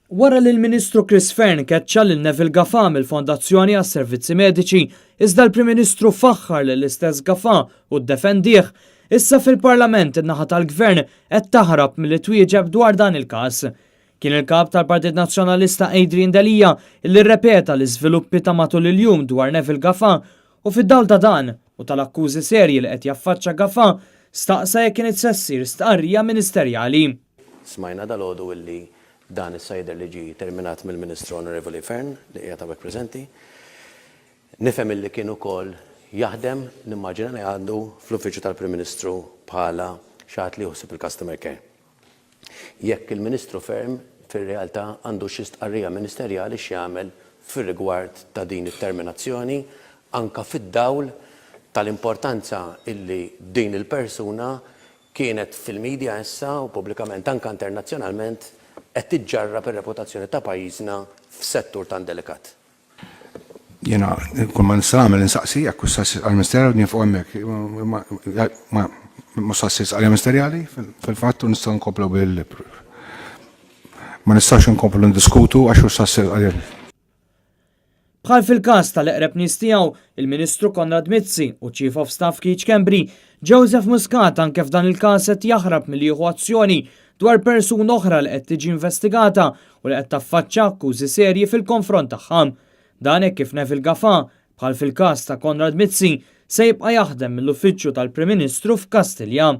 Wara li l-Ministru Chris Fearne keċċa lil Neville Gafà mill-Fondazzjoni għas-Servizzi Mediċi, iżda l-Prim Ministru faħħar lill-istess Gafà u ddefendih, issa fil-Parlament in-naħa tal-Gvern qed taħrab milli twieġeb dwar dan il-każ. Kien il-Kap tal-Partit Nazzjonalista Adrian Delia li rrepeta l-iżviluppi ta' matul il-jum dwar Neville Gafà u fid-dawl ta' dan u tal-akkużi serji li qed jaffaċċa Gafà, staqsa jekk kinitx se ssir stqarrija ministerjali. Smajna dalgħodu illi Dan issa jidher li ġie terminat mill-Ministru Onorevoli Fearne li qiegħed hawnhekk preżenti. Nifhem illi kien ukoll jaħdem, nimmaġina li għadu, fl-Uffiċċju tal-Prim Ministru bħala xi ħadd li jieħu ħsieb il-customer care. Jekk il-Ministru Fearne fir-realtà għandux xi stqarrija ministerjali x'jagħmel fir-rigward ta' din it-terminazzjoni anke fid-dawl tal-importanza illi din il-persuna kienet fil-media issa u pubblikament anke internazzjonalment qed tiġġarrab ir-reputazzjoni ta' pajjiżna f'settur tant delikat. Jiena kull ma nista' nagħmel insaqsi jekk hux se ssir stqarrija ministerjali u nieqfu hemmhekk. Ma mhux se ssir stqarrija ministerjali fil-fatt u nistgħu nkomplu bil ma nistgħux inkomplu ndiskutu għax hux se ssir stqarrija. Bħal fil-każ tal-eqreb nies tiegħu, il-Ministru Konrad Mizzi u Chief of Staff Keith Schembri, Joseph Muscat anke f'dan il-każ qed jaħrab milli jieħu azzjoni dwar persuna oħra li qed tiġi investigata u li qed taffaċċa akkużi serji fil-konfront tagħha. Dan hekk kif Neville Gafà, bħal fil-każ ta' Konrad Mizzi, se jibqa' jaħdem mill-Uffiċċju tal-Prim Ministru f'Kastilja.